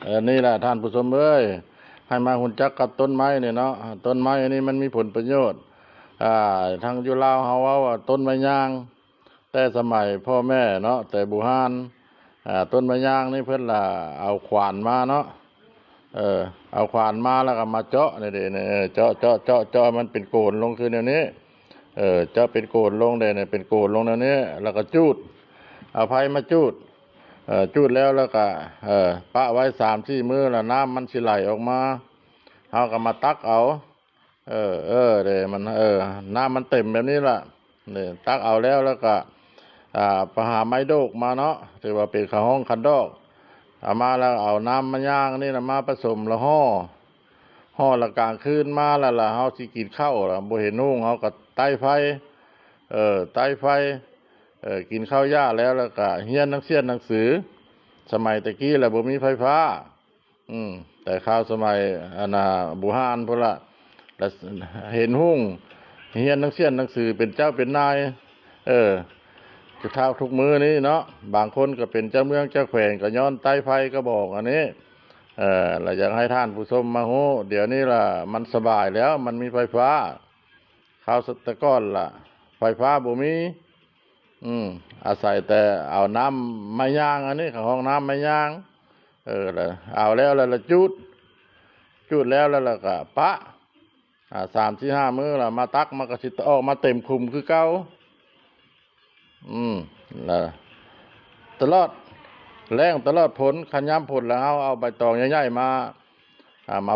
ເອີ ນີ້ແຫຼະທ່ານຜູ້ຊົມເອີຍ ໃຫ້ມາຮູ້ຈັກກັບຕົ້ນໄມ້ນີ້ເນາະ. ຕົ້ນໄມ້ອັນນີ້ມັນມີຜົນປະໂຫຍດ ອ່າ ທາງຢູ່ລາວເຮົາເວົ້າວ່າຕົ້ນໄມ້ຍ່າງ ແຕ່ສະໄໝພໍ່ແມ່ເນາະ ແຕ່ບູຮານ ອ່າ ຕົ້ນໄມ້ຍ່າງນີ້ເພິ່ນລະເອົາຂວານມາເນາະ ເອີ ເອົາຂວານມາແລ້ວກໍມາເຈາະນີ້ເດ້ ນີ້ ເອີ ເຈາະ ເຈາະ ເຈາະ ເຈາະໃຫ້ມັນເປັນໂກນລົງຄືແນວນີ້ ເອີ ເຈາະເປັນໂກນລົງເດ້ ນີ້ເປັນໂກນລົງແນວນີ້ ແລ້ວກໍຈູດ ເອົາໄຟມາຈູດ ເອີ ຈູດແລ້ວ ແລ້ວກໍ ເອີ ປະໄວ້ສາມສີ່ມື້ ແລ້ວນ້ຳມັນຊິໄຫຼອອກມາ ເຮົາກໍມາຕັກເອົາ ເອີ ເອີ ເດ້ ມັນ ເອີ ນ້ຳມັນເຕັມແບບນີ້ລະ ນີ້ ຕັກເອົາແລ້ວ ແລ້ວກໍ ອ່າ ໄປຫາໄມ້ໂດກມາເນາະ ຖືວ່າເປັນເຂົາຮ້ອງຄັນດອກ ເອົາມາແລ້ວເອົານ້ຳມະຍ່າງນີ້ນະມາປະສົມ ແລ້ວຫໍ່ ຫໍ່ລະກາງຄືນມາ ແລ້ວລະເຮົາຊິກິນເຂົ້າລະ ບໍ່ເຫັນຫຸງ ເຮົາກໍໄຕ້ໄຟ ເອີ ໄຕ້ໄຟ ເອີ ກິນເຂົ້າຢາແລ້ວ ແລ້ວກໍຮຽນໜັງສຽນໜັງສື ສະໄໝແຕ່ກີ້ລະບໍ່ມີໄຟຟ້າ ອືມ ແຕ່ຄາວສະໄໝອັນນ່າບູຮານພຸ້ນລະ ລະເຫັນຫຸງ ຮຽນໜັງສຽນໜັງສື ເປັນເຈົ້າເປັນນາຍ ເອີ ເທົ່າທຸກມື້ນີ້ເນາະ ບາງຄົນກໍເປັນເຈົ້າເມືອງເຈົ້າແຂວງ ກໍຍ້ອນໄຕ້ໄຟກະບອກອັນນີ້ ເອີ ລະຢາກໃຫ້ທ່ານຜູ້ຊົມມາຮູ້ ດຽວນີ້ລະມັນສະບາຍແລ້ວ ມັນມີໄຟຟ້າ ຄາວແຕ່ກ່ອນລະໄຟຟ້າບໍ່ມີ ອືມ ອາໄສແຕ່ເອົານ້ຳໄມ້ຍ່າງ ອັນນີ້ເຂົາຮ້ອງນ້ຳໄມ້ຍ່າງ ເອີ ລະເອົາແລ້ວ ແລ້ວລະຈູດ ຈູດແລ້ວ ແລ້ວລະກະປະ ອ່າ ສາມສີ່ຫ້າມື້ລະມາຕັກ ມັນກະຊິອອກມາເຕັມຂຸມຄືເກົ່າ ອືມ ລະຕະຫຼອດແລ້ງຕະຫຼອດຝົນ ຄັນຍາມຝົນລະເຮົາເອົາໃບຕອງໃຫຍ່ໆມາ ອ່າ ມາ